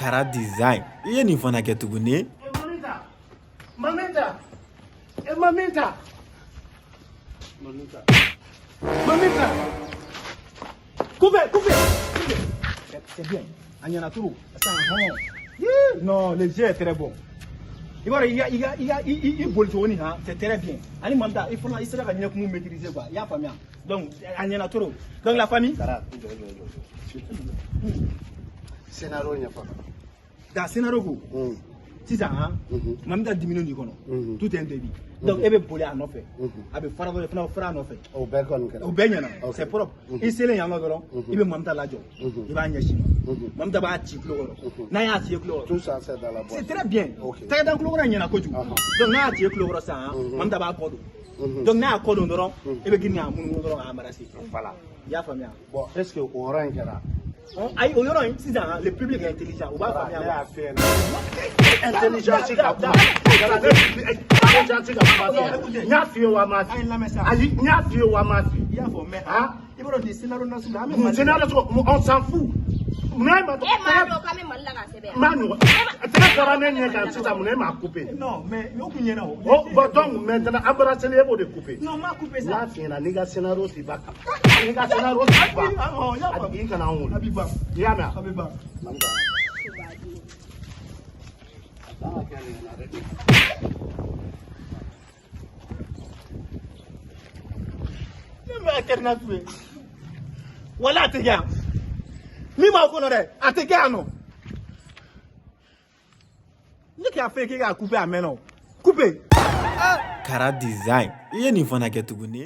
Kara Design, i ye nin fana kɛ tuguni. Mamita, Mamita, e Mamita, Mamita, Mamita. Coupez, coupez, coupez. C'est bien. A ɲɛna trop. Sisan hɔn. Yee, non, le jeu est très bon. I b'a dɔn, i ka i ka i ka i i i boli cogo nin han, c'est très bien. Ani Mamita, i fana i sera ka ɲɛkumu maîtriser quoi. I y'a faamuya. Donc a ɲɛna trop. Donc la famille. Kara, jɔ jɔ jɔ jɔ. Scénario ɲɛfɔ. Da scénario ko. Sisan han, Mamita diminen don i kɔnɔ. Tout est un début. Donc e bɛ boli a nɔfɛ. A bɛ fara dɔ, fana bɛ fara a nɔfɛ. O bɛɛ kɔni kɛra. O bɛɛ ɲɛna. Ok. C'est propre. I selen yan nɔ dɔrɔn, i bɛ Mamita lajɔ. I b'a ɲɛsin ma. Mamita b'a ci tulo kɔrɔ. N'a y'a ci tulo kɔrɔ. Tout ça, c'est dans la boîte. C'est très bien. Ok. Tɛgɛ da tulo kɔrɔ ɲɛna kojugu. Donc n'a y'a ci tulo kɔrɔ sisan, Mamita b'a kɔ don. Donc n'a y'a kɔ don dɔrɔn, e bɛ girin k'a munumunu dɔrɔn k'a embrasser. Voilà. I y'a faamuya? Bon, est-ce que o yɔrɔ in kɛra? Ayi, o yɔrɔ in sisan, le public est intelligent. U b'a Ne faamuya. y'a f'i ɲɛna. Intelligence ka kuma. Intelligence ka kuma tɛ. N y'a f'i ye wa n m'a f'i A ye ye? n lamɛn sa. Ayi, n y'a f'i ye wa n m'a f'i ye? I y'a fɔ mais Ah. i b'a dɔn nin scénario nasugu la, an bɛ Mun Mali la. scénario cogo, on s'en fout. Munna e ma E m'a dɔn k'an bɛ Mali la k'a sɛbɛn. N b'a ɲɔgɔn. Tɛgɛ kɛra ne ɲɛ kan sisan, mun e m'a coupé? Non, mais o kun ɲɛna o. Oh, bon, donc maintenant, embrasser, e b'o de coupé. Non, n m'a coupé N y'a sa. f'i ɲɛna, n'i ka scénario t'i ba kan. N'i ka scénario t'i ban. Ah, oh, n y'a faamu. I kana an A wele. bɛ ban. I y'a mɛn? A bɛ ban. Mamita. A kan ka kɛ nin ɲɛna dɛ. Ne bɛ internat ye. Wala a tɛ kɛ yan. Min b'aw kɔnɔ dɛ, a tɛ kɛ yan nɔ. Ne k'a fɔ e k'e k'a couper a mɛnna o. Couper. Kara Design, i ye nin fana kɛ tuguni.